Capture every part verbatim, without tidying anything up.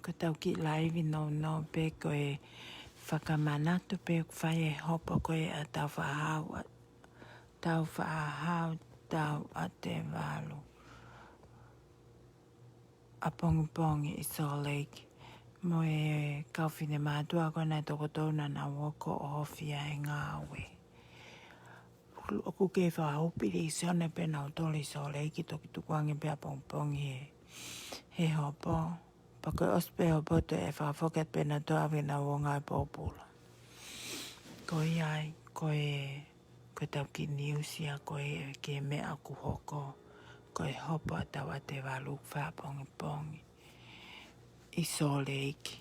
Ko ʻetau kiʻi laivi nounou pē ko e fakamanatu pē ʻoku fai e hopo ko ē ʻa Taufaʻāhau, ʻa Taufaʻāhau Tauʻatevalu ʻapongipongi ʻi Salt Lake. Mo e kau finemātuʻa ko ē naʻe toko tolu naʻa nau ō ʻo ofi ai e ngāue. ʻOku kei fakahupi lēsoni pē nautolu ʻi Salt Lake, toki tukuange pē ʻapongipongi he, he hopo. Pea ko e ʻosi pē hopo toe fakafoki atu pē nautolu ʻave ke nau ō ngāue pōpula. Ko ia ai, ko e, ko ʻetau kiʻi news ia ko ē ki he meʻa ʻoku hoko, ko e hopo ʻa Tauʻatevalu ʻoku fai ʻapongipongi ʻi Salt Lake.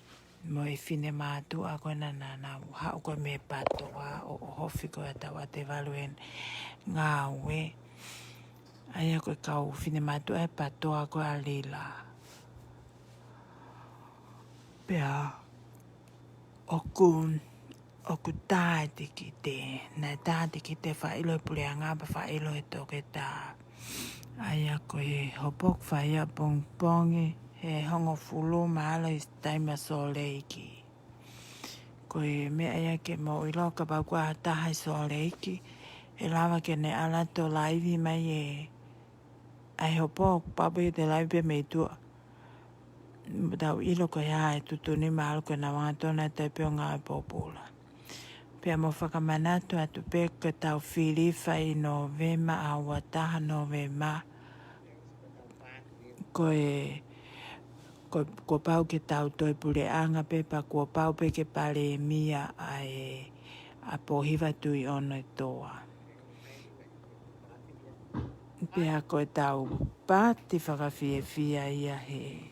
Mo e finemātuʻa ko ē naʻa nau haʻu ko ē mei PATOA ʻo, ʻo ofi ko ē ʻa Tauʻatevalu he ngāue. ʻA ia ko e kau finemātuʻa he PATOA ko ē ʻa Lila. Pea ʻoku, ʻoku tā e tikite, naʻe tā e tikite, fakaʻilo he puleʻanga pea fakaʻilo he toketā. ʻA ia ko e hopo ʻoku fai ʻapongipongi he hongofulu māhalo ʻi he taimi ʻa Salt Lake. Ko e meʻa ia ke mou ʻilo kapau ʻoku ʻi ai ha taha ʻi Salt Lake, ʻe lava ke ne ʻalu atu ʻo laivi mai e, ʻa e hopo, pau pē ke te laivi pē mei tuʻa. Tau ʻilo ko e hā e tuʻutuʻuni, mahalo ko e nau angatonu ʻa e taipe ʻo ngāue pōpula. Pea mou fakamanatu atu pē ko ʻetau fili fai ʻi Nōvema, ʻaho ua taha Nōvema. Ko e, ko, kuo pau ke tau toe puleʻanga pē pea kuo pau pē ke palēmia ʻa e, ʻa Pōhiva Tuʻionotoa. Pea ko ʻetau paati fakafiefia ia he,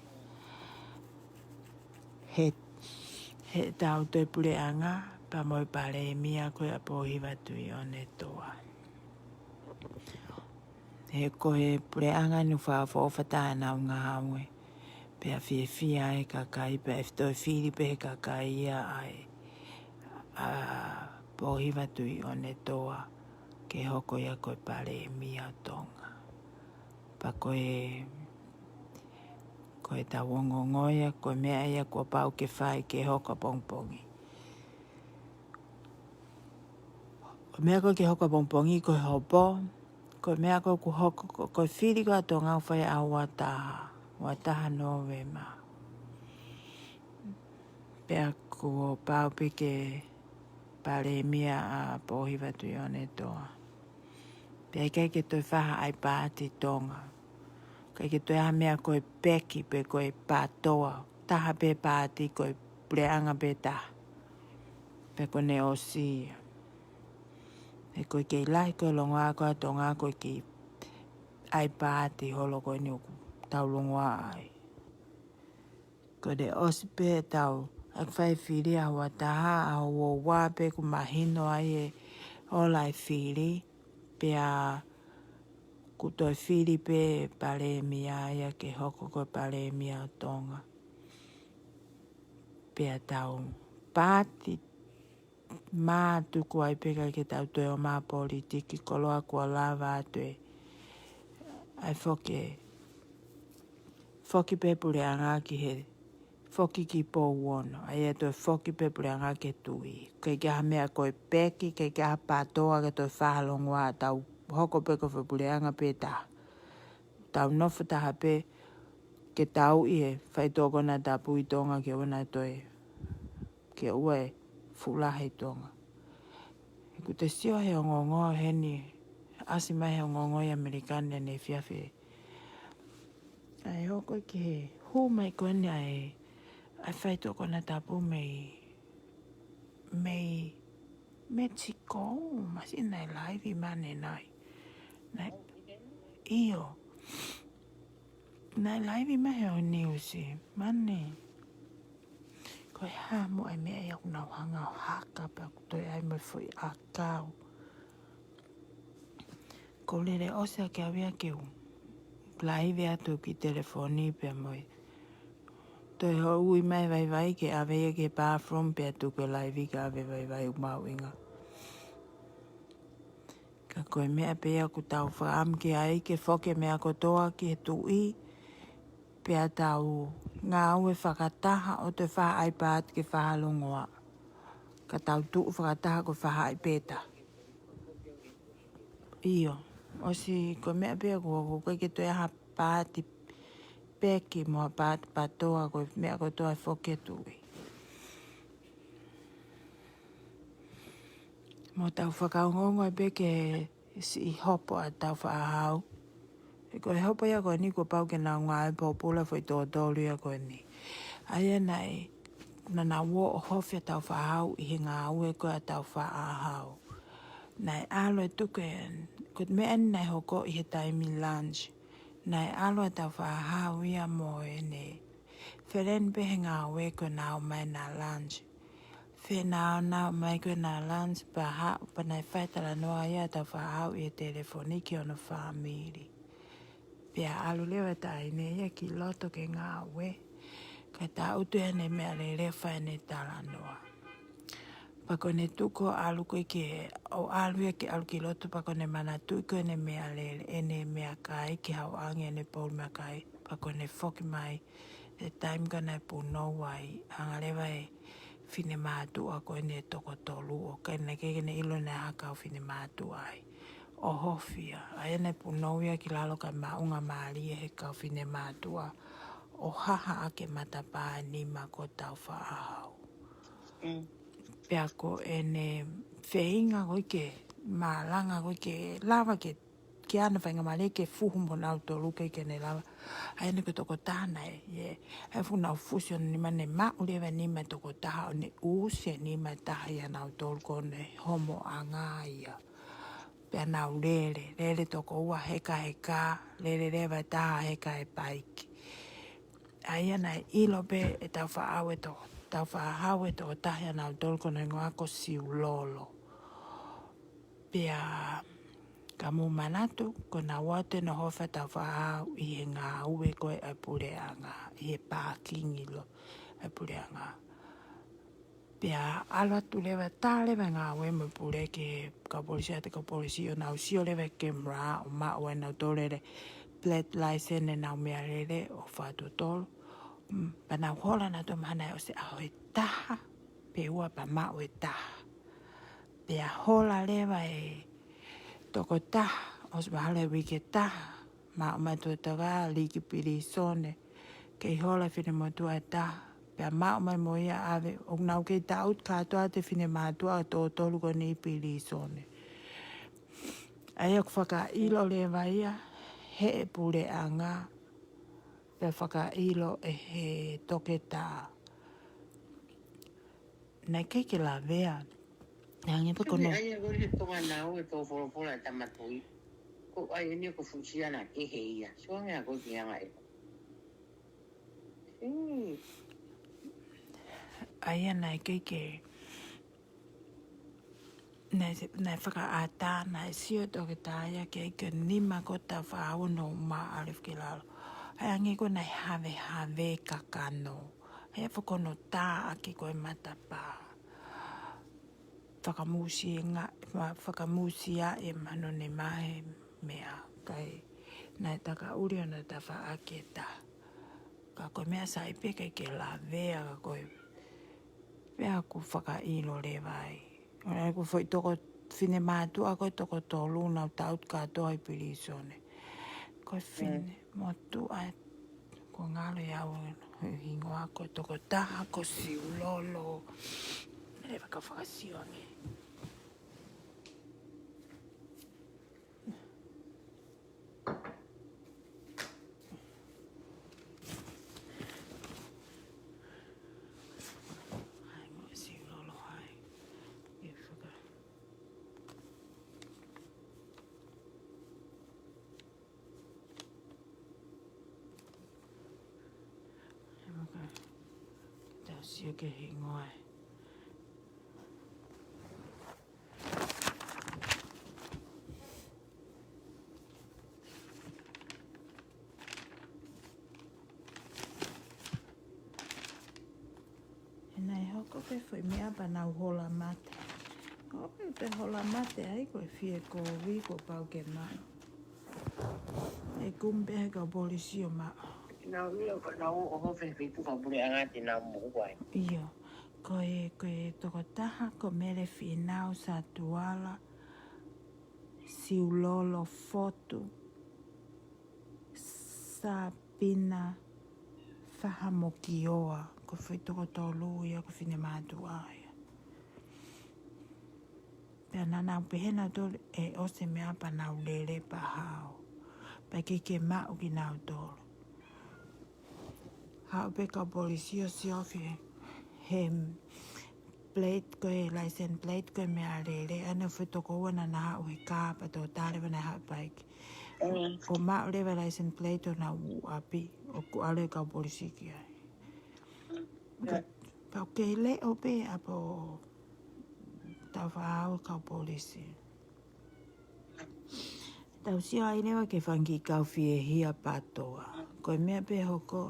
he, heʻetau toe puleʻanga pea mo e palēmia ko ē ʻa Pōhiva Tuʻionotoa. He ko e puleʻanga ʻoku fakaʻofoʻofa taha ʻenau ngāue. Pea fiefia e kakai, pea ʻe toe fili pē he kakai ia ʻa e, ʻa Pōhiva Tuʻionotoa ke hoko ia ko e palēmia ʻo Tonga. Pea ko e, ko ʻetau ongoongo ia, ko e meʻa ia kuo pau ke fai ke hoko ʻapongipongi. Ko e meʻa ko ē ke hoko ʻapongipongi ko e hopo, ko e meʻa ko ē ʻoku hoko, ko, ko e fili ko ē ʻa Tonga ʻoku fai ʻaho ua taha, ua taha Nōvema. Pea kuo pau pē ke palēmia ʻa Pōhiva Tuʻionotoa. Pea ʻikai ke toe fai ha ʻai paati ʻi Tonga. ʻIkai ke toe ʻi ai ha meʻa ko e peki pe ko e PATOA. Taha pē paati, ko e puleʻanga pē taha. Pea ko ʻene ʻosi ia. He ko e kei lahi ko ē longoaʻa ko ē ʻa Tonga ko e kiʻi ʻai paati holo ko eni ʻoku tau longoaʻa ai. Ko e ʻosi pē ʻetau ʻai fai fili ʻaho ua taha, ʻaho ua ua pē kuo mahino ai e ola e fili, pea kuo toe fili pē palēmia ia ke hoko ko e palēmia ʻo Tonga. Pea tau paati mā tuku ai pē, ʻikai ke tau toe ō mai ʻo politiki, koloa kuo lava atu e ʻai foki, foki pē puleʻanga ki he, foki ki Pouono, ʻa ia toe foki pē puleʻanga ki he tuʻi. ʻIkai ke ʻi ai ha meʻa ko e peki, ʻikai ke ʻi ai ha PATOA ke toe fai ha longoaʻa, tau hoko pē ko e fai puleʻanga pē taha. Tau nofo taha pē ke tauʻi e faitoʻo konatapu ʻi Tonga ke ʻoua naʻa toe, ke ʻoua ʻe fuʻu lahi ʻi Tonga. He ʻoku te sio he ongoongo heni, ʻasi mai he ongoongo ʻi ʻAmelika ʻanenai efiafi. ʻAi hoko ki he hū mai ko eni ʻa e, ʻa e faitoʻo konatapu mei, mei Mexico, mahalo naʻe laivi mai ʻanenai. Naʻe, ʻio. Naʻe laivi mai he ʻo e niusi, mani. Ko e hā muʻa e meʻa ia ʻoku nau hanga ʻo haka pea ʻoku toe ʻai mai foʻi ʻakau. Ko e lele ʻosi ʻa e kavea ke u laivi atu ki he telefoni pea mo e. Toe hoʻo ui mai vaivai ke ʻave ia ki he bathroom pea tuku e laivi kae ʻave vaivai ʻoku mahuʻinga. Ka ko e meʻa pē ia ʻoku tau fakaʻamu ki ai ke foki e meʻa kotoa ki he tuʻi, pea tau ngāue fakataha ʻo toe faʻa ʻai paati ke fakalongoaʻa. Ka tau tuʻu fakataha ko e faʻa ʻai pē taha. ʻIo, ʻosi ko e meʻa pē ko, ko e ke toe ʻai ha paati peki mo ha paati patoa ko e meʻa kotoa ʻe foki atu ē. Mo tau fakaongoongo pē ke siʻi hopo ʻa Taufaʻāhau. He ko e hopo ia ko eni kuo pau ke nau ngāue pōpula foʻi tōtōlu ia ko eni. ʻA ia naʻe, naʻa nau ō ʻo hofi ʻa Taufaʻāhau ʻi he ngāue ko ē ʻa Taufaʻāhau. Naʻe ʻalu e tuku e, ko e meʻa eni naʻe hoko ʻi he taimi lunch. Naʻe ʻalu ʻa Taufaʻāhau ia mo ʻene feleni pē he ngāue ko ē ʻo nau ō mai ʻo lunch. Pea nau ō ʻo nau ō mai ko ē ʻo lunch pea haʻu pea naʻe fai e talanoa ia ʻa Taufaʻāhau ʻi he telefoni ki hono fāmili. Pea ʻalu leva e taʻahine ia ki loto ke ngāue. Kae tangutu ʻene meʻalele ʻo fai ʻene talanoa. Pea ko ʻene tuku ʻo ʻalu ko ē ke, ʻo ʻalu ia ke ʻalu ki loto pea ko ʻene manatuʻi ko ē ʻene meʻalele, ʻene meʻakai ki hauʻangi ʻene pouli meʻakai. Pea ko ʻene foki mai, he taimi ko ē naʻe punou ai, hanga leva e finemātuʻa ko eni ʻe toko tolu ʻo ʻikai ke ne ʻilo naʻe ʻi ai ha kau finemātuʻa ai. ʻO hofi ia, ʻa ia naʻe punou ia ki lalo kae maʻunga mālie he kau finemātuʻa ʻo haha ʻaki e matapā ʻa e nima ko Taufaʻāhau. Mm. Pea ko ʻene feinga ko ē ke malanga ko ē ke lava ke ke ana faingamālie ke fuhu mo nautolu ʻikai ke ne lava. ʻA ia naʻe ko e tokotaha naʻe, ʻi he, he fuʻu nau fusi hono nima naʻe maʻu leva e nima e tokotaha ʻo ne ʻusi e nima ʻe taha ia ʻanautolu ko ʻene homoʻanga ia. Pea nau lele, lele toko ua hekaheka, lele leva e taha heka e paiki. ʻA ia naʻe ʻilo pē ʻe Taufaʻāhau e to-, Taufaʻāhau e tokotaha ia ʻanautolu ko hono hingoa ko Siulolo. Pea ka mou manatu, ko ʻenau ō atu ʻo hofi ʻa Taufaʻāhau ʻi he ngāue ko ē ʻa e puleʻanga, ʻi he pākingi lo-, ʻa e puleʻanga. Pea ʻalu atu leva, tā leva e ngāue mo e pule ki he kau polisi, ʻa e kau polisi ʻo nau sio leva e camera, ʻo maʻu ai ʻanautolu e plate license ʻenau meʻalele ʻo fakatotolo. Mm, pea nau hola ʻanautolu mahalo naʻe ʻosi ʻaho ʻe taha, pe ua pea maʻu e taha. Pea hola leva e tokotaha, ʻosi mahalo e uike ʻe taha, maʻu mai e tokotaha lī ki pilīsone, kei hola e finemotuʻa ʻe taha, pea maʻu mai mo ia ʻave, ʻo nau kei tangutu kātoa ʻa e finemātuʻa ʻe toko tolu ko eni ʻi pilīsone. ʻA ia ʻoku fakaʻilo leva ia, he ʻe puleʻanga, pea fakaʻilo ʻe he toketā. Naʻe ʻikai ke lavea. Naʻe hangē pē ko hono. ʻA ia ko e Tonga nau e tō folofola e tama tuʻi. Ko ai eni ko fusiana ke he ia. Sio ange ʻa ko e anga e. Hmm. ʻA ia naʻe ʻikai ke. Naʻe, naʻe fakaʻatā, naʻe sio e toketā ia ki he nima ko Taufaʻāhau ʻo nau maʻu ʻo ʻalu ki lalo. ʻA ia hangē ko ʻene havehave e kakano. ʻA ia fakaʻono tā ʻaki ko e matapā. Fakamusia nga, fa-, fakamusia e mano ne mahe meʻa kai. Naʻe takaʻuli ʻo nau tafaʻaki e taha. Ka ko e meʻa sai pē ʻikai ke lavea ka ko e. Pea ʻoku fakaʻilo leva ai. ʻO nau ko e foʻi toko finemātuʻa ko ē toko tolu nau tangutu kātoa ʻi pilīsone. Ko e fine, mm, motuʻa, ko e ngalo ia au hingoa ko e tokotaha ko Siulolo. Leva ka fakasio ange. Hai, mo Siulolo hai. Ia faka. Ia faka. Tau sio ki he hingoa ē. ʻE naʻe hoko pē foʻi meʻa pea nau hola mate. Hoko pē hola mate ai ko e fie kovi kuo pau ke maʻu. ʻE kumi pē he kau polisi ʻo maʻu. Nau ʻio, nau ʻoho fefeipuka pule angati nau muku ai. ʻIo, ko e, ko e tokotaha ko Mele Finau Satuala Siulolo Fotu Sapina Fahamokioa, ko e foʻi toko tolu ia ko e finemātuʻa ia. Pea naʻa nau pehē nautolu ʻe ʻosi e meʻa pea nau lele pea hao. Pea ʻikai ke maʻu kinautolu. Haʻu pē kau polisi ʻo sio he, he plate ko e license plate ko e meʻalele, ʻa e foʻi toko ua naʻa na haʻu he kā pea tō tale pea na haʻu paiki. Mm. ʻO maʻu leva license plate ʻo nau ʻapi, ʻoku ʻalu e kau polisi ki ai. Mm. Ka, pea ʻoku kei leʻo pē ʻa pō tau faʻao kau polisi. Tau sio ai leva ki he fanga kiʻi kau fiehia PATOA. Ko e meʻa pē hoko,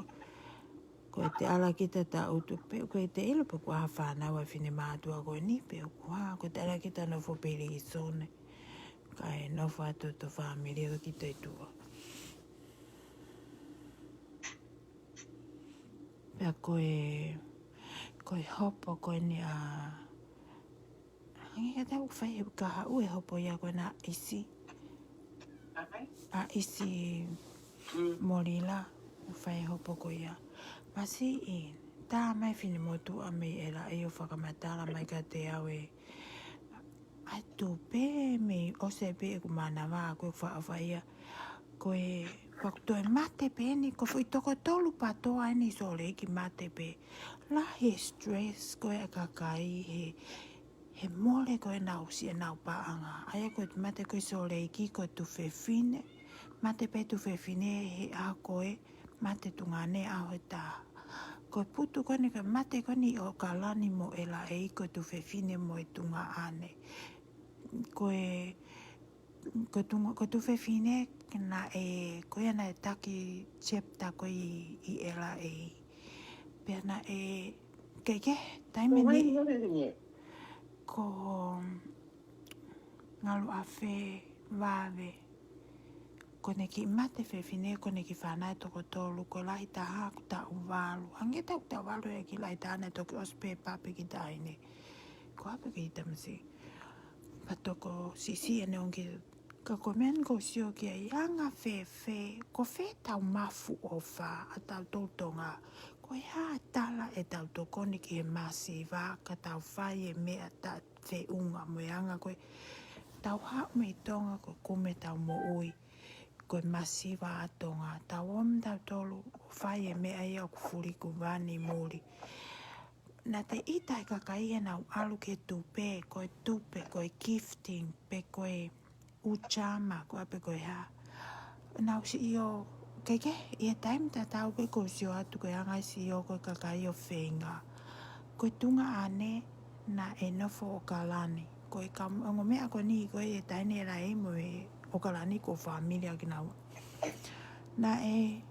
ko e te ala kita ta utu pē, ko e te ʻilo pe ko e hā fānau ʻa e finemātuʻa ko eni pe ʻoku hā, ko e te ala kita nofo pilīsone. Kae nofo atu ʻa e fāmili ʻo kita ʻi tuʻa. Pea ko e, ko e hopo ko eni ʻa, hangē kiate au ʻoku fai he kahaʻu e hopo ia ko ena ʻa ʻIsi. ʻA ʻIsi Molila, ʻoku fai e hopo ko ia. Masiʻi, tā mai finemotuʻa mei ʻElaʻei ʻo fakamatala mai kiate au e, ʻa e tupe mei ʻosi pē ʻeku manava ko e faʻa fai ia. Ko e, pea ʻoku toe mate pē eni, ko e foʻi toko tolu PATOA eni Sōleki mate pē. Lahi e stress ko e ʻa e kakai he, he mole ko ʻenau siʻenau paʻanga. ʻA ia ko e mate ko e Sōleki ko e tuofefine. Mate pē tuofefine he ʻaho ko ē, mate tuongaʻane ʻaho ʻe taha. Ko e putu ko eni ko e mate ko eni ʻi ʻOkalani mo ʻElaʻei ko e tuofefine mo e tuongaʻane. Ko e, ko e tuonga, ko e tuofefine naʻe, ko ia naʻe taki chapter ko ē ʻi, ʻi ʻElaʻei. Pea naʻe, kehekehe, taimi ni. Ko Ngaluʻafe Vave. Ko ʻene kiʻi mate fefine, ko ʻene kiʻi fānau ʻe toko tolu, ko e lahi taha ʻoku taʻu valu. Hangē taʻu, taʻu valu ʻa e kiʻi lahi taha naʻe toki ʻosi pē papi ki taʻahine. Ko ʻapi ki tamasiʻi. Pea toko siʻisiʻi ʻene ongo kiʻi, ka ko e meʻa eni ʻoku ou sio ki ai, anga fēfē, ko fē ʻetau mafu ʻofa ʻa tautolu Tonga. Ko e hā e tala ʻetau tokoni ki he masiva, ka tau fai e meʻa ta feʻunga mo e anga ko ē. Tau haʻu mei Tonga ko e kumi ʻetau moʻui, ko e masiva ʻa Tonga. Tau ō mai tautolu ʻo fai e meʻa ia ʻoku fuli kuo vani muli. Naʻa te ʻita he kakai ʻenau ʻalu ki he tupe, ko e tupe, ko e gifting, pe ko e ʻū chama, ko ʻapi ko e hā. Nau sio, kehekehe, ʻi he taimi tatau pē ʻoku ou sio atu ko e anga e sio ko e kakai ʻo feinga. Ko e tuongaʻane naʻe nofo ʻOkalani. Ko e kau ongo meʻa ko eni ko e taʻahine ʻElaʻei mo e ʻOkalani ko e fāmili ʻa kinaua. Naʻe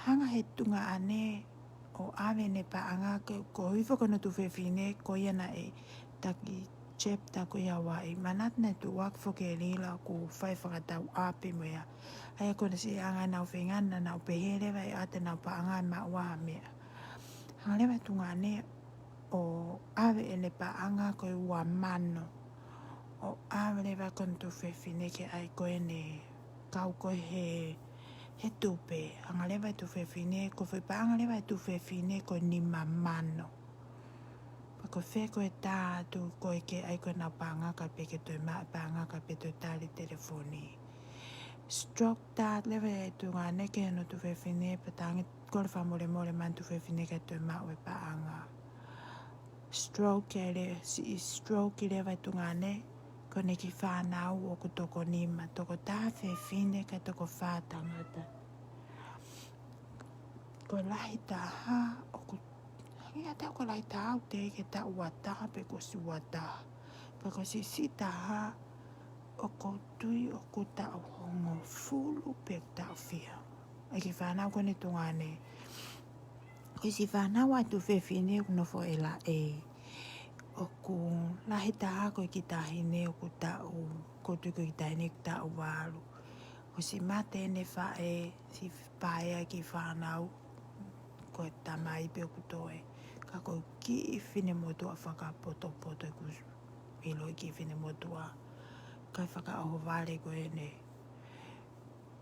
hanga he tuongaʻane ʻo ʻave ʻene paʻanga ko, ko e hifo ko hono tuofefine ko ia naʻe taki chapter ko ia Hawaiʻi. Manatu naʻe tuʻuaki foki e lila ʻoku fai fakatau ʻapi mo ia. ʻA ia ko hono siʻi anga ʻenau feinga naʻa nau pehē leva ʻe ʻoua te nau paʻanga ʻe maʻu ha meʻa. Hanga leva e tuongaʻane ʻo ʻave ʻene paʻanga ko e ua mano. ʻO ʻave leva ko hono tuofefine ke ʻai ko ʻene kau ko ē he, he tupe. Hanga leva e tuofefine, ko e foʻi paʻanga leva e tuofefine ko e nima mano. Pea ko fē ko e tā atu ko ē ke ʻai ko ʻenau paʻanga kae pehē ke toe maʻu e paʻanga kae pehē toe tali telefoni. Stroke tā leva e tuongaʻane ki hono tuofefine pea tangi kole fakamolemole mei hono tuofefine kae toe maʻu e paʻanga. Stroke ē, siʻi stroke leva e tuongaʻane, ko ʻene kiʻi fānau ʻoku toko nima, toko taha fefine kae toko fā tangata. Ko e lahi taha ʻoku, hangē kiate au ko e lahi taha ʻoku teʻeki ke taʻu ua taha pe kuo ʻosi ua taha. Pea ko e siʻisiʻi taha ʻoku ou tui ʻoku taʻu hongofulu pe taʻu fiha. ʻA e kiʻi fānau ko eni tuongaʻane. Ko e siʻi fānau ʻa e tuofefine ʻoku nofo ʻElaʻei. ʻOku lahi taha ko e kiʻi taʻahine ʻoku taʻu, ʻoku ou tui ko e kiʻi taʻahine ʻoku taʻu valu. Ko e siʻi mate ʻene faʻē, siʻi paea ki he fānau, ko e tamai pē ʻoku toe. Ka ko e kiʻi finemotuʻa fakapotopoto ʻeku ʻilo e kiʻi finemotuʻa. Kae fakaʻohovale ko eni.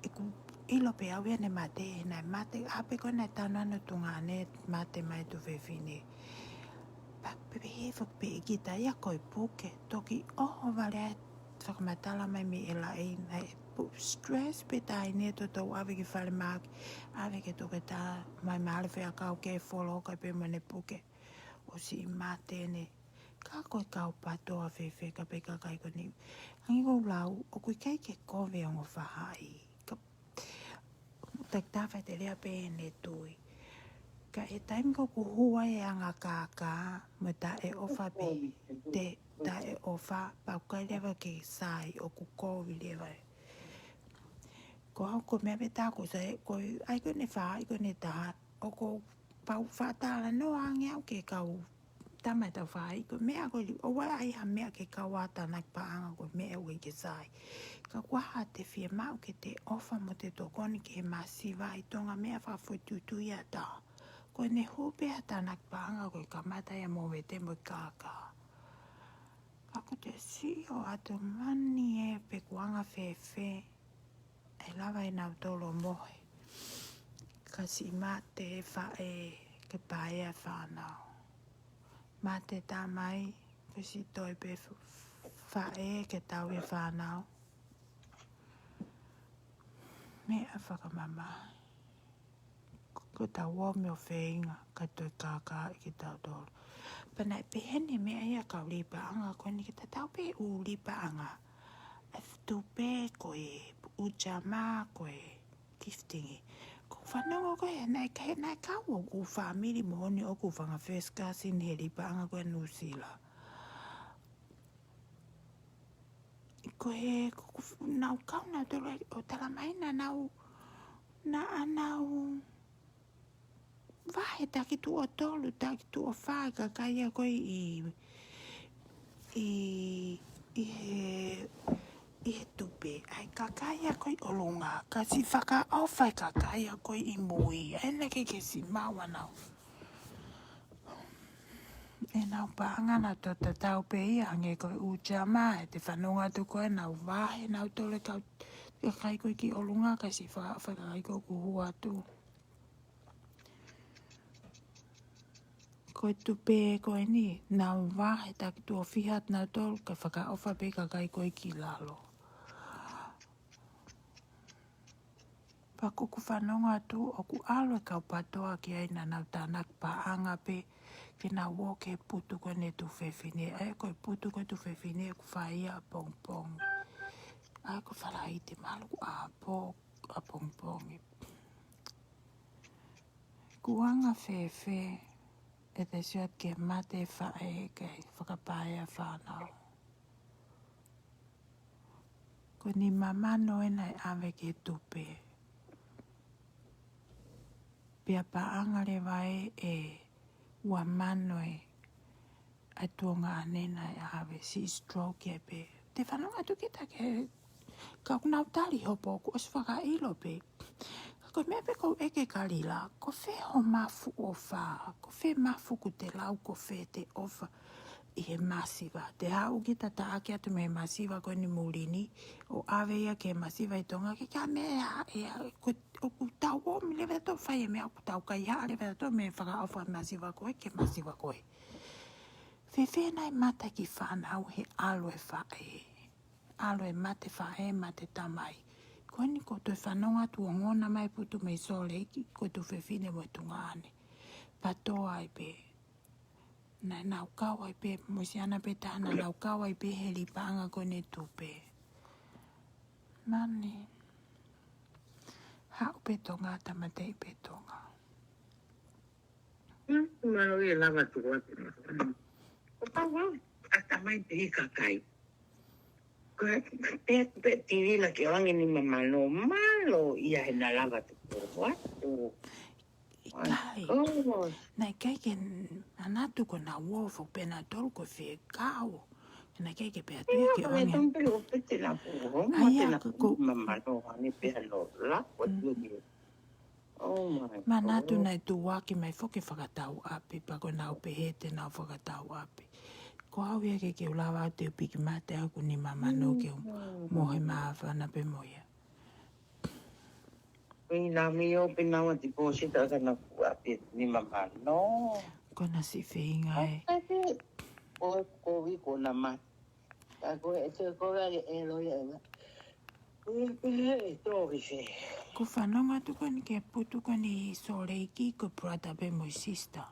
ʻOku ʻilo pē au ia ʻene mate, naʻe mate, ʻa pē ko ē naʻe tanu ʻa e tuongaʻane, mate mai e tuofefine. Pea pehē foki pē ʻe kita ia ko e puke, toki ʻohovale ai fakamatala mai mei ʻElaine, naʻe pu-, stress pē taʻahine, toutou ʻave ki falemahaki, ʻave ki he toketā, mai mālie fea kau ke folo kai pē mo ʻene puke. ʻOsi mate eni, ka ko e kau PTOA fēfē ka pē kakai ko eni. Hangē ko ʻeku lau, ʻoku ʻikai ke kovi ongo faʻahi. Ka, takitaha faʻiteliha pē ʻene tui. Ka ʻi he taimi ko ē ʻoku hū ai e anga kākā, mo e taʻeʻofa pē, te, taʻeʻofa, pea ʻoku ʻikai leva ke sai, ʻoku kovi leva. Ko au ko e meʻa pē tā ʻoku sai, ko e, ʻai ko ʻene fā, ʻai ko ʻene taha, ʻoku ou pau fakatalanoa ange au ki he kau tama ʻetau faʻahi, ko e meʻa ko ē, ʻoua ʻe ʻai ha meʻa ki he kau ʻatamai paʻanga ko e meʻa ʻoku ʻikai ke sai. Ka ko e hā te fiemaʻu ke te ʻofa mo te tokoni ki he masiva ʻi Tonga, meʻa fakafoʻituitui ʻa taha. Ko ʻene hū pē ʻatamai paʻanga ko e kamata ia mo e vete mo e kākā. Ka ko e te sio atu mani ē pe ʻoku anga fēfē. ʻE lava ʻe nautolu ʻo mohe. Ka siʻi mate e faʻē ke paea e fānau. Mate tamai, ko e siʻi toe pē f-, faʻē ke tauhi e fānau. Meʻa fakamamahi. Ko, ko ʻetau ō mei ʻo feinga, ka toe kākaaʻi kitautolu. Pea naʻe pehē ni e meʻa ia kau lipaʻanga, ko eni ke tatau pē ʻū lipaʻanga. ʻE tupe ko e ʻū jama ko e gifting. Ko e fanongo ko ē, naʻe ka-, naʻe kau ʻo ʻū fāmili moʻoni ʻoku fanga first cousin he lipaʻanga ko ē Nuʻusila. Ko e, ko, ko f-, nau kau nautolu ai, ʻo tala mai naʻa nau, naʻa nau vahe taki tuʻo tolu, taki tuʻo fā, kakai ia ko ē ʻi, ʻi, ʻi he, ʻi he tupe. ʻAi kakai ia ko ē ʻi ʻolunga, ka siʻi fakaʻofa e kakai ia ko ē ʻi mui. ʻAi naʻe ʻikai ke siʻi maʻu ʻenau, ʻenau paʻanga naʻa toe tatau pē ia hangē ko e ʻū jama, ʻe te fanongo atu ko ē naʻa nau vahe nautolu e kau, kakai ko ē ki ʻolunga, ka siʻi fakaʻofa e kakai ko ē ʻoku hū atu. Ko e tupe ko eni, naʻa nau vahe taki tuʻo fiha atu nautolu, ka fakaʻofa pē kakai ko ē ki lalo. Pea ko ʻeku fanongo atu ʻoku ʻalu e kau PTOA ki ai naʻa nau tānaki paʻanga pē ke nau ō ki he putu ko eni e tuofefine. ʻAi ko e putu ko ē e tuofefine ʻoku fai ia ʻapongipongi. ʻAi ko Falaite mahalo ʻoku ʻapo-, ʻapongipongi. Ko e anga fēfē ʻete sio atu ki he mate e faʻē kae fakapaea e fānau. Ko e nima mano ē naʻe ʻave ki he tupe. Pea paʻanga leva ē ʻe ua mano ē ʻa e tuongaʻane naʻe ʻave, siʻi stroke ia pē. Te fanongo atu kita ki he, ka ʻoku nau tali hopo kuo ʻosi fakaʻilo pē. Ka ko e meʻa pē ʻoku ou ʻeke Kalila, ko fē ho mafu ʻofa, ko fē mafu ʻoku te lau, ko fē te ʻofa ʻi he masiva. Te haʻu kita taʻaki atu mei he masiva ko eni muli ni, ʻo ʻave ia ki he masiva ʻi Tonga, ke ka meʻa ē, ʻoku, ʻoku tau ō mai leva ʻo fai e meʻa ʻoku tau kaihaʻa leva ʻo mei he fakaʻofa masiva ko ē ki he masiva ko ē. Fēfē nai mate e kiʻi fānau he ʻalu e faʻē. ʻAlu e mate faʻē, mate tamai. Ko eni ʻoku ou toe fanongo atu ongona mai putu mei Sōleki, ko e tuofefine mo e tuongaʻane. PTOA ai pē. Naʻa nau kau ai pē, mo e siana pē taha naʻa nau kau ai pē he lipaʻanga ko eni e tupe. Mani. Haʻu pē Tonga, tāmateʻi pē Tonga. Hmm, mālō e lava tuku atu. Ko pau au, ʻatamai pē ʻi he kakai. Ko e, pē, pē tīvila ke ʻoange nima mano, mālō ia he naʻa lava tuku atu. ʻIkai. Oh. Naʻe ʻikai ke n-, ʻanatu ko ʻenau ō foki pē nautolu ko e fekau. Naʻe ʻikai ke pehē atu ia ke ʻoange. Ai, ia, ka ko- Mama no, ane pea no, la, what you do? Oh my God. Manatu naʻe tuʻuaki mai foki e fakatau ʻapi, pea ko ʻenau pehē te nau fakatau ʻapi. Ko au ia ke ke u lava au te u piki mate au ʻoku nima mano ke u mohe māfana pē mo ia. Ko e nami o pe nau a deposit ʻa ka na ku ʻapi nima mano. Ko na si feinga e. Ko, ko i ko na ma. Ka ko e te ko e e lo ia. Ko e pehē e tori se. Ko e fanongo atu ko eni ke putu ko eni ʻi Sōleki ko e brother pē mo e sister.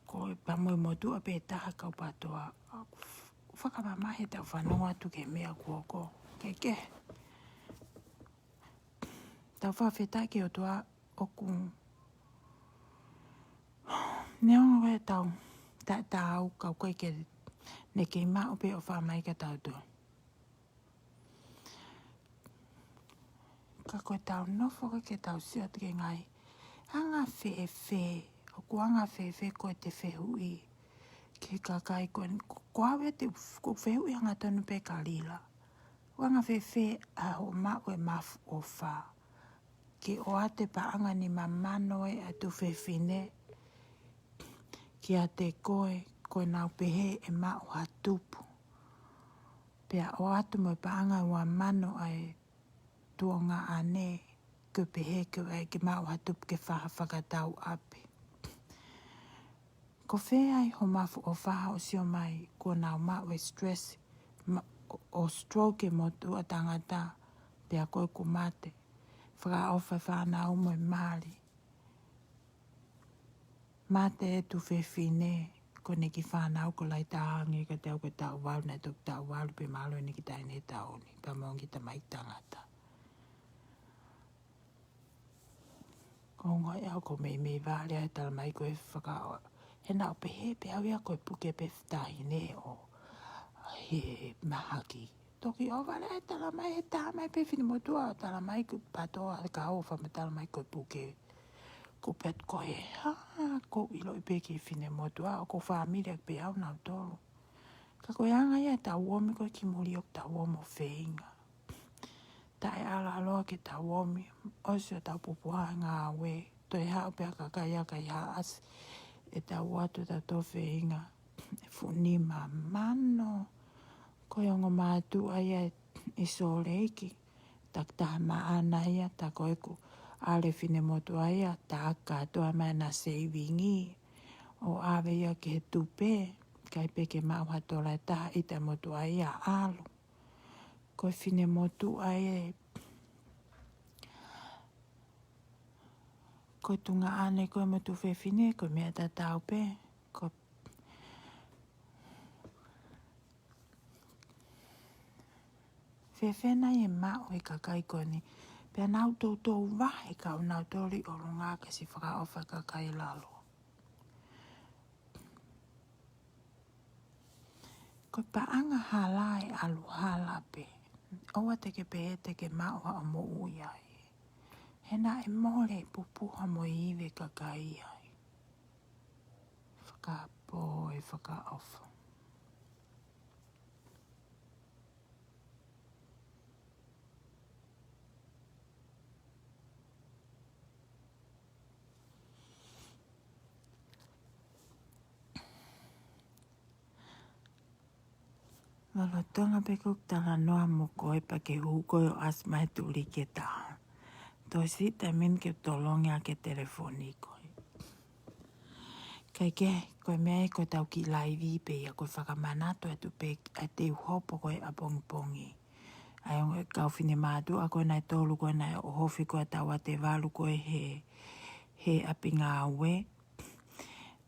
Ko e pea mo e motuʻa pē taha kau PATOA. Fakamamahi ʻetau fanongo atu ki he meʻa kuo hoko. Ke ke. Tau fakafetaʻi ki he ʻOtua ʻoku. Neongo ʻetau, ta, tau kau ko ē ke ne kei maʻu pē ʻofa mai kia tautolu. Ka ko ʻetau nofo ko ē ke tau sio atu ki he ngaahi anga fēfē, ʻoku anga fēfē ko ʻete fehuʻi ki he kakai ko eni, ko, ko au ia te, ko e fehuʻi hangatonu pē kia Lila. ʻOku anga fēfē ʻa hoʻo maʻu e mafu ʻofa ke ʻoatu e paʻanga nima mano ʻa e tuofefine kiate koe, ko ʻenau pehē ʻe maʻu ha tupu. Pea ʻoatu mo e paʻanga ua mano ʻa e tuongaʻane, ko e pehē ke ʻai ke maʻu ha tupu ke fai ha fakatau ʻapi. Ko fē ai hoʻo mafu ʻofa ʻo sio mai kuo nau maʻu e stress, ma-, ʻo, ʻo stroke e motuʻa tangata, pea ko ē kuo mate. Fakaʻofa e fānau mo e mali. Mate e tuofefine, ko ʻene kiʻi fānau ko Laitaange ka te au ko e taʻu valu, naʻe toki taʻu valu pē mahalo ʻene kiʻi taʻahine he taʻu ni, pea mo e ongo kiʻi tamaiki tangata. Ko e ongo ia ʻoku meimei vale ai talamai ko e fakaʻo-, he naʻe pehē pē au ia ko e puke pē taʻahine ʻo he mahaki. Toki ʻohovale ai talamai he taha mai pē finemotuʻa ʻo talamai ko e PATOA ka ʻofa mai talamai ko e puke. Ko pet ko e ha, ko e ʻiloʻi pē ki he finemotuʻa ʻoku fāmili ʻaki pē au nautolu. Ka ko e anga ia ʻetau omi ko ē ki muli ʻoku tau omi ʻo feinga. Taʻeʻalu ʻalu ke tau omi, ʻosi ʻetau pupuha ngāue, toe haʻu pē ʻa e kakai ʻa kai haʻasi, ʻetau ʻoatu ʻetau toe feinga, e fuʻu nima mano, ko e ongo mātuʻa ia ʻi Sōleki, takitaha maʻana ia, tā ko ē kuo ʻalu e finemotuʻa ia, tā kātoa mai ʻena saving ʻo ʻave ia ki he tupe, ʻikai pē ke maʻu ha tola ʻe taha ʻi he motuʻa ia ʻalu. Ko e finemotuʻa ē, ko e tuongaʻane ko ē mo e tuofefine, ko e meʻa tatau pē, ko e fēfē nai e maʻu ʻe he kakai ko eni. Pea nau toutou vahe ka ʻo nau toli ʻolunga ke siʻi fakaʻofa e kakai lalo. Ko e paʻanga hala ʻe ʻalu hala pē. ʻOua te ke pehē te ke maʻu haʻo moʻui ai. He naʻe mole e pupuha mo e ivi e kakai ai. Fakapō e fakaʻofa. Lolotonga pē ʻeku talanoa mo koe pea ke hū koe ʻo ʻasi mai he tuliki ʻe taha. Toe siʻi taimi ni ke tolongi ʻaki e telefoni ko ē. Kae kehe, ko e meʻa ē ko ʻetau kiʻi laivi pē ia ko e fakamanatu atu pē ʻa e teu hopo ko ē ʻapongipongi. ʻA e ongo e kau finemātuʻa ko ē naʻe tolu ko ē naʻe ʻohofi ko ē ʻa Tauatevalu ko ē he, he ʻapi ngāue.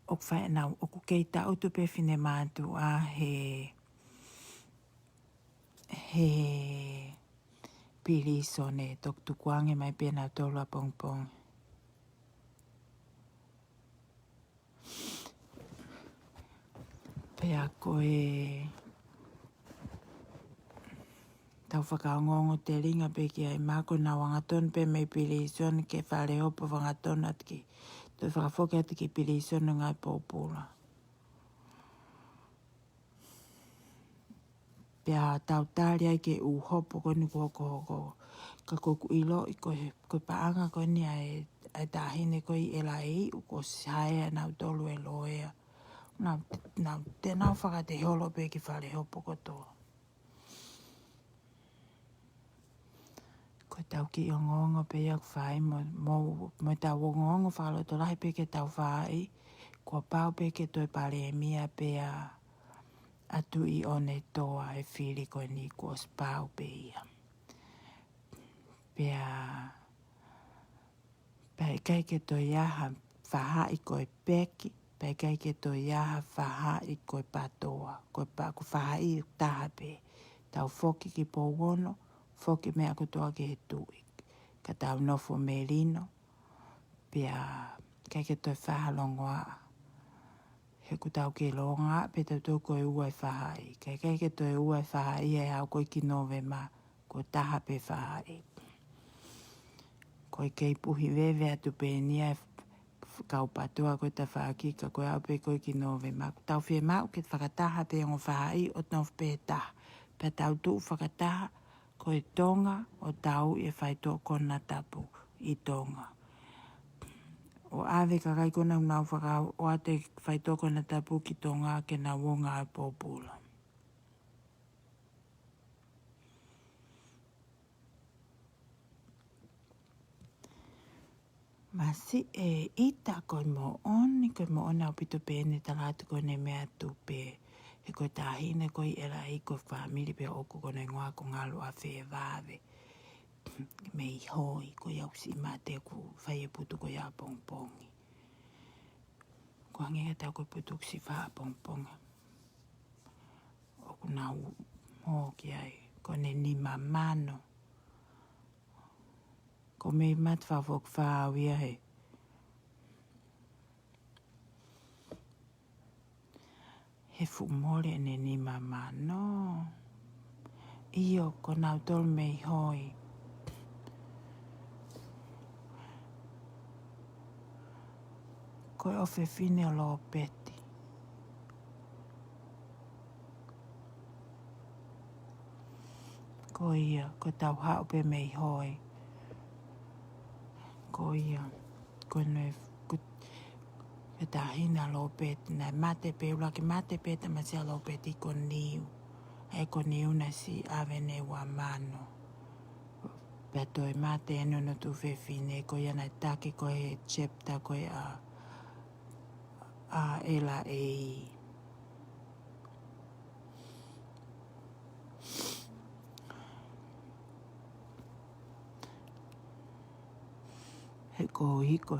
ʻOku fai ʻenau, ʻoku kei tangutu pē finemātuʻa he, he pilīsone, toki tukuange mai pē nautolu ʻapongipongi. Pea ko e tau fakaongoongo telinga pē ki ai ma ko ʻenau angatonu pē mei pilīsone ki he fale hopo angatonu atu ki, toe fakafoki atu ki pilīsone ngaahi pōpula. Pea tau tali ai ki he ʻū hopo ko eni kuo hokohoko. Ka ko ʻeku ʻiloʻi ko e, ko e paʻanga ko eni ʻa e, ʻa e taʻahine ko ē ʻi ʻEla ʻEiʻu, kuo ʻosi hae ʻa nautolu e loea. Nau, nau, te nau fakateholo pē ki fale hopo kotoa. Ko ʻetau kiʻi ongoongo pē ia ʻoku fai mo, mo, mo ʻetau ongoongo fakalotolahi pē ki heʻetau faʻahi, kuo pau pē ke toe palēmia pē ʻa, ʻa Tuʻi ʻOnetoa he fili ko eni kuo ʻosi pau pē ia. Pea, pea ʻikai ke toe ʻi ai ha faʻahi ko e peki, pea ʻikai ke toe ʻi ai ha faʻahi ko e patoa, ko e pa-, ko e faʻahi taha pē. Tau foki ki Pouono, foki meʻa kotoa ki he tuʻi. Ka tau nofo melino, pea ʻikai ke toe fai ha longoaʻa. He ʻoku tau kei longoaʻa pē tautolu ko e ua e faʻahi. Ka ʻikai ke toe ua e faʻahi ʻe aʻu ko ē ki Nōvema, ko e taha pē faʻahi. Ko e kei puhi veve atu pē eni ʻa e f-, f-, kau patoa ko e tafaʻaki ka ko e aʻu pē ko ē ki Nōvema. ʻOku tau fiemaʻu ke fakataha pē ongo faʻahi ʻo nofo pē taha. Pea tau tuʻu fakataha ko e Tonga ʻo tauʻi e faitoʻo konatapu ʻi Tonga. ʻO ʻave kakai ko ē naʻa nau fakaʻoatu e faitoʻo konatapu ki Tonga ke nau ō ʻo ngāue pōpula. Masiʻi ʻita ko e moʻoni, ko e moʻoni ʻaupito pē eni tala atu ko ʻene meʻa tupe. He ko e taʻahine ko ē ʻi ʻEla ʻEiʻu ko e fāmili pē ʻoku ko ʻene hingoa ko Ngalu ʻa Fevave. Mei Hoi, ko ia ʻoku siʻi mate ʻoku fai e putu ko ia ʻapongipongi. Ko e hangē ka tau ko e putu ʻoku siʻi fai ʻapongipongi. ʻOku nau hoko ki ai, ko ʻene nima mano. Ko e meʻa mate fakafoki fau ia he. He fuʻu mole ʻene nima mano. ʻIo, ko nautolu mei Hoi. Ko e ʻofefine ʻo Lopeti. Ko ia, ko ʻetau haʻu pē mei Hoi. Ko ia, ko ʻene, ko e taʻahine ʻa Lopeti, naʻe mate pē, ʻuluaki mate pē tamasiʻi ʻa Lopeti ko Niu. ʻA ia ko Niu naʻe siʻi ʻave ʻene ua mano. Pea toe mate ʻene ongo tuofefine, ko ia naʻe taki ko ē he chapter ko ē ʻa, ʻa ʻEla ʻEiʻu. He ko e hiko.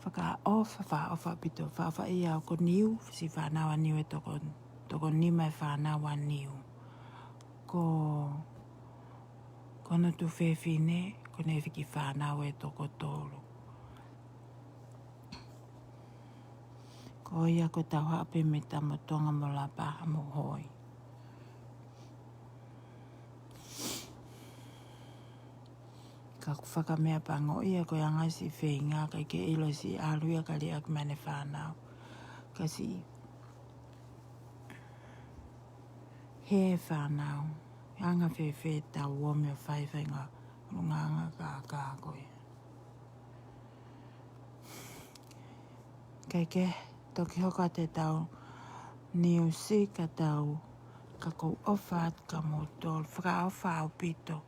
Fakaʻofa, fakaʻofa ʻaupito, fakaʻofa ia ko Niu, siʻi fānau ʻa Niu ʻe toko, toko nima e fānau ʻa Niu. Ko, ko hono tuofefine, ko ʻene kiʻi fānau ʻe toko tolu. Ko ia ko ʻetau haʻu pē mei Tamotonga mo Lapaha mo Hoi. Ka ʻoku fakameʻapangoʻia ko e anga siʻi feinga, ʻikai ke ʻilo siʻi ʻalu ia ka liʻaki mai ʻene fānau. Ka siʻi hē fānau, anga fēfē ʻetau ō mai ʻo fai e faʻahinga ʻulungaanga kākā ko ia. Kae kehe, toki hoko atu ʻetau news ka tau, ka ʻoku ou ʻofa atu kia moutolu, fakaʻofa ʻaupito.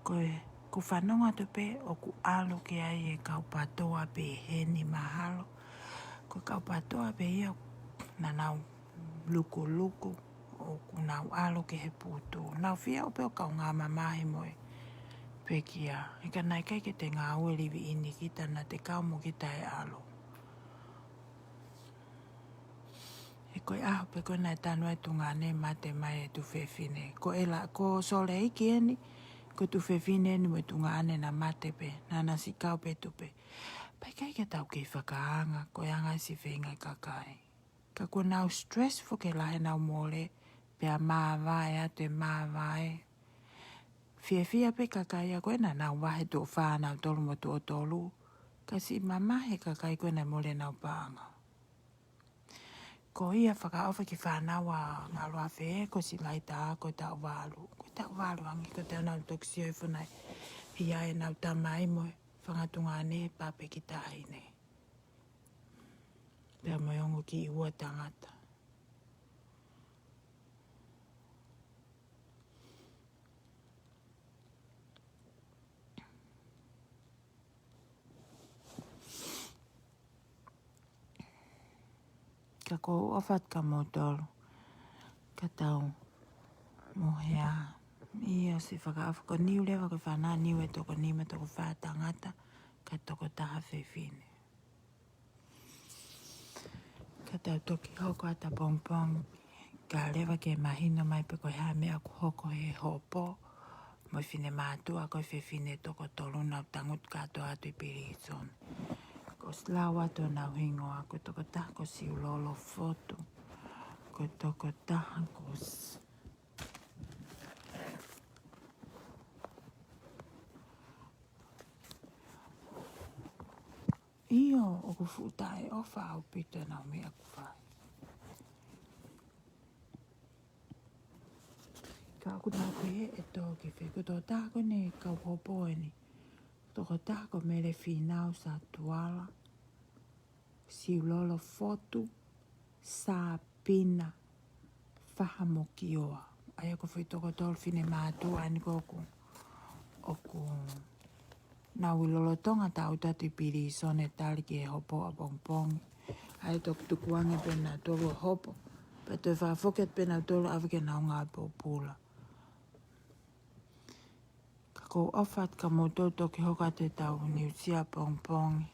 Ko e, ʻoku ou fanongo atu pē ʻoku ʻalu ki ai e kau patoa pehē ni mahalo. Ko e kau patoa pē ia naʻa nau lukuluku, ʻoku nau ʻalu ki he putu. Nau fie ʻo pē ʻo kaungā mamahi mo e pekia. He ka naʻe ʻikai ke te ngāue livi ʻi ni kita naʻa te kau mo kita ʻi he ʻalu. He ko e ʻaho pē ko ē naʻe tanu ai e tuongaʻane mate mai e tuofefine. Ko ʻEla, ko Sōleki eni, ko e tuofefine eni mo e tuongaʻane naʻa mate pē, naʻa na siʻi kau pē tupe. Pea ʻikai ke tau kei fakaanga, ko e anga siʻi feinga e kakai. Ka kuo nau stress foki he lahi ʻenau mole, pea māvae atu e māvae. Fiefia pē kakai ia ko ē naʻa nau vahe tuʻo fā nautolu mo tuʻo tolu. Ka siʻi mamahi e kakai ko ē naʻe mole ʻenau paʻanga. Ko ia fakaʻofa ki he fānau ʻa Ngaluafe, ko Silaita, ko Tauvalu. Ko Tauvalu ange, ko ʻenau toki sio ʻi he fonua ʻi ai ʻenau tamai mo e fanga tuongaʻane, Pape ki Taʻahine. Pea mo e ongo kiʻi ua tangata. Ka ʻoku ou ʻofa atu kia moutolu. Ka tau mohe ā. ʻIo, siʻi fakaʻofa ko Niu leva, ko e fānau Niu ʻe toko nima, toko fā tangata, ka toko taha fefine. Ka tau toki hoko atu ʻapongipongi, kae lava ke mahino mai pe ko e hā e meʻa ʻoku hoko he hopo mo e finemātuʻa ko e fefine toko tolu naʻa nau tangutu kātoa atu ʻi pilīsone. Kuo ʻosi lau atu honau hingoa, ko e tokotaha ko Siulolo Fotu, ko e tokotaha ko S-, ʻIo, ʻoku fuʻu taʻeʻofa ʻaupito ʻenau meʻa ʻoku fai. Ka ʻoku nau pehē ʻe tō ki fē, ko e tokotaha ko eni kau hopo eni. Tokotaha ko Mele Fīnau Satuala, Siulolo Fotu, Sā Pina Fahamokioa. ʻA ia ko e foʻi toko tolu finemātuʻa eni ko ē ʻoku, ʻoku nau ʻi lolotonga tangutu atu ʻi pilīsone tali ki he hopo ʻapongipongi. ʻA ia toki tukuange pē nautolu ʻo hopo. Pea toe fakafoki atu pē nautolu ʻave ki heʻenau ngāue pōpula. Ka ʻoku ou ʻofa atu kia moutolu, toki hoko atu ʻetau niusi ʻapongipongi.